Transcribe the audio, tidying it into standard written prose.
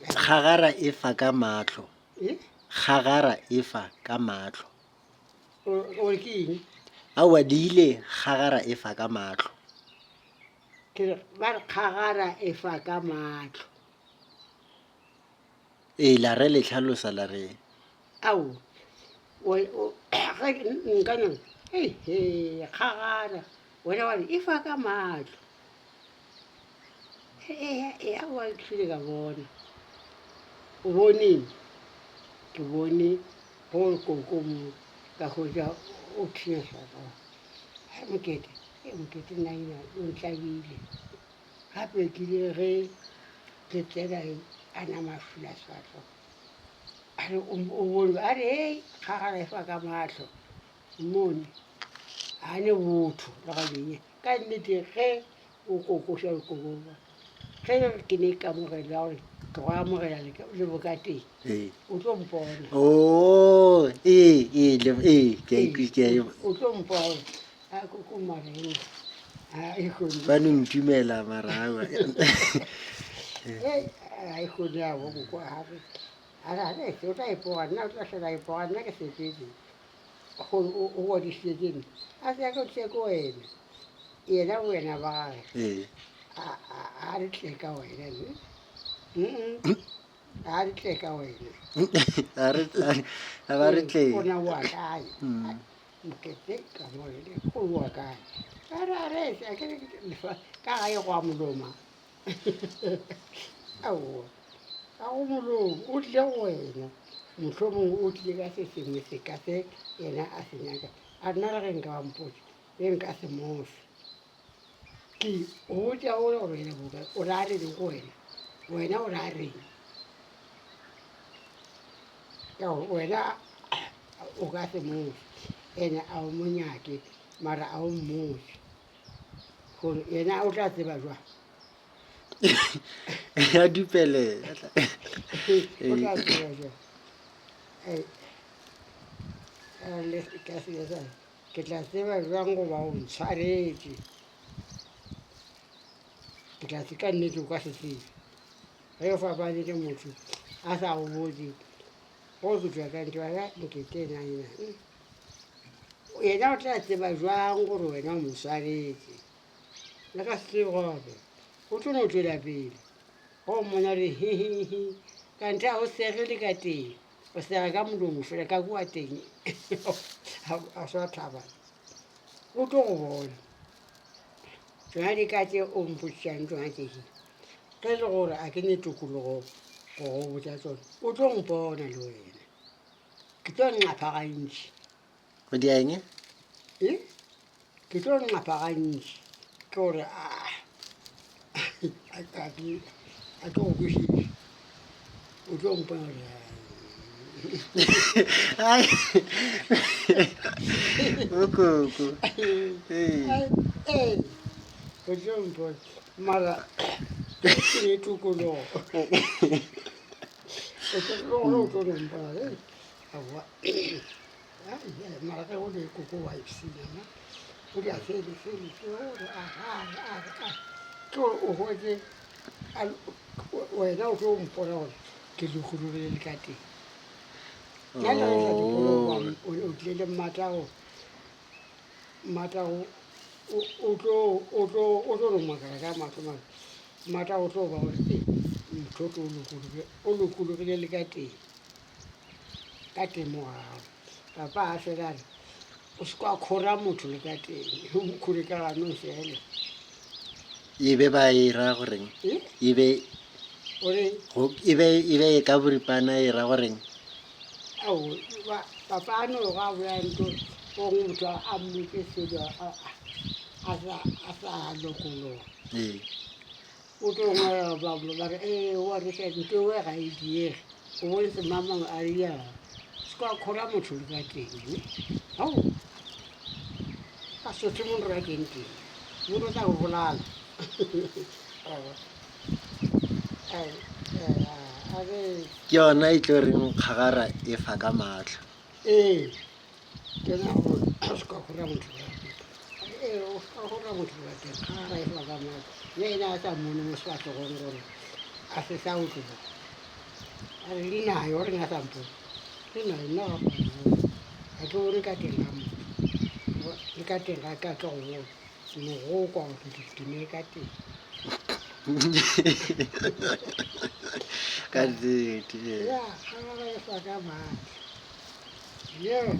Kgagara e fa ka mahlo. Kgagara e fa ka mahlo. O re ke eng? Aowa di ile kgagara e fa ka mahlo. Ke re ba re kgagara e fa ka mahlo. Ee, la re le hlalosa la re. Ao, ge nka no he kgagara wena wa re e fa ka mahlo. Ee, aowa ke hlile ka bona. O boneng? Ke bone go koko mo ka hwetša o thinya sefahlego. Mokete, mokete nna ena o ntlabile. Gape ke ile ge ke tsena a nama a fula sefahlego. A re o bone, a re hei kgagara e fa ka mahlo. Mmone, ga ne botho le ganyenyane. Ka nnete ge o kokoša o kokoša, ge ke ne kamogelo ya gore ke go amogela le bokateng, o tlo mpona. Oh, ee, ee, ee, ke a e ke a e. O tlo mpona. A koko mara ena. A e kgone. Ba no ntumela mara aowa. Ei, a e kgone ya bo koko a re. A re, a re, o tla ipoga nna, o tla hlola ipoga nna ke sepetse. Gore o o ngwadišitše ke nna. A se ya ke tle ke wena. Yena wena ba gage. Ee. A a a re tle ka wena ne. Mm. A re tle ka wena. A re a ba re tle. Ona wa kae? Mokete ka mo re go wa kae? A re a re se ke ka gae go a moloma. Aowa, ga go molomo, o tlile go wena. Mohlomongwe o tlile ka se sengwe seka se yena a se nyaka. A nna le ge nka ba mpotša, be nka se mo fe. Ke o botša o le gore wena boka o ra reng go wena, wena o ra reng? Ka gore wena o ka se mo fe, ene a o mo nyake mara a o mmotse. Gore yena o tla tseba jwang? Ya dupelela. O tla tseba jwang? Ka se ke tla tseba jwang goba o ntshwaretše? Ke tla se ka nnete o ka se tsebe. Ge o fapane le motho a sa go botse, go ke tšwa ka ntwa ya nkete ena ena. Yena o tla tseba jwang gore wena o mo swaretše? Le ka se tsebe gape. O tlo no tšwela pele. Ge o mmona re hihihi, kanthe ga o sege le ka teng. O sega ka molomo fela ka kua teng a sa thaba. O tlo go bona. Tšona dika tše o mpotšišang tšona tše, ge e le gore a ke ne tokologo go go botša tšona, o tlo mpona le wena. Ke tlo nqapha gantši. O dia eng? E? Ke tlo nqapha gantši. Ke gore a a ke a ke go kwešiše. O tlo mpona gore Ai. O koko. Ee. Ee. O tlo mpona. Mara ke ne tokologo. O tlo o tlo mpona gore aowa mara ge o le koko wa ipshina ma o dia sele sele se o re a a a a ke gore o hwetše wena o tlo mpona gore ke lokologile le ka teng nna le ge sa dikolo o tlile le mmatago mmatago o tlo o tlo o tlo no makala ka mahlo mara mmatago o tlo ba gore e motho o lokologile o lokologile le ka teng Ka temogago. Papa a fela a re, O se kwa khora motho le ka teng, o mo khore ka ganong fela. E be ba e ra goreng? E be O re? Go, e be, e be e ka boripana e ra goreng? Ao, ba, papa a no ga boya nto, gongwe motho a mmotse selo a, a sa, a sa lokologa. Ee. O tlo ngwala ba ba re, ee, wa re nto e ga e diege. O bone semangmang a ria se ka khora motho le ka teng ne ao a sothe mo ra keng teng motho o tla go bolala Ke yona e tlo reng kgagara e fa ka matlho. Ee, ke yona gore se ka khora motho ka teng. Ee, o ska gora motho bateng, kgagara e fa ka maatla. Le ena a sa mmone mo sefahlogong gore a se sa o tloga. A re le nayo, o reng a sa mpone? Le nayo, nna ga ke go bone. Ga ke bone ka teng ga motho. Le ka teng ga ka ke go bone. Ke no go kwa gore ke ne ka teng. Ka nnete, ee. Ya, kgagara e fa ka maatla. Yeo.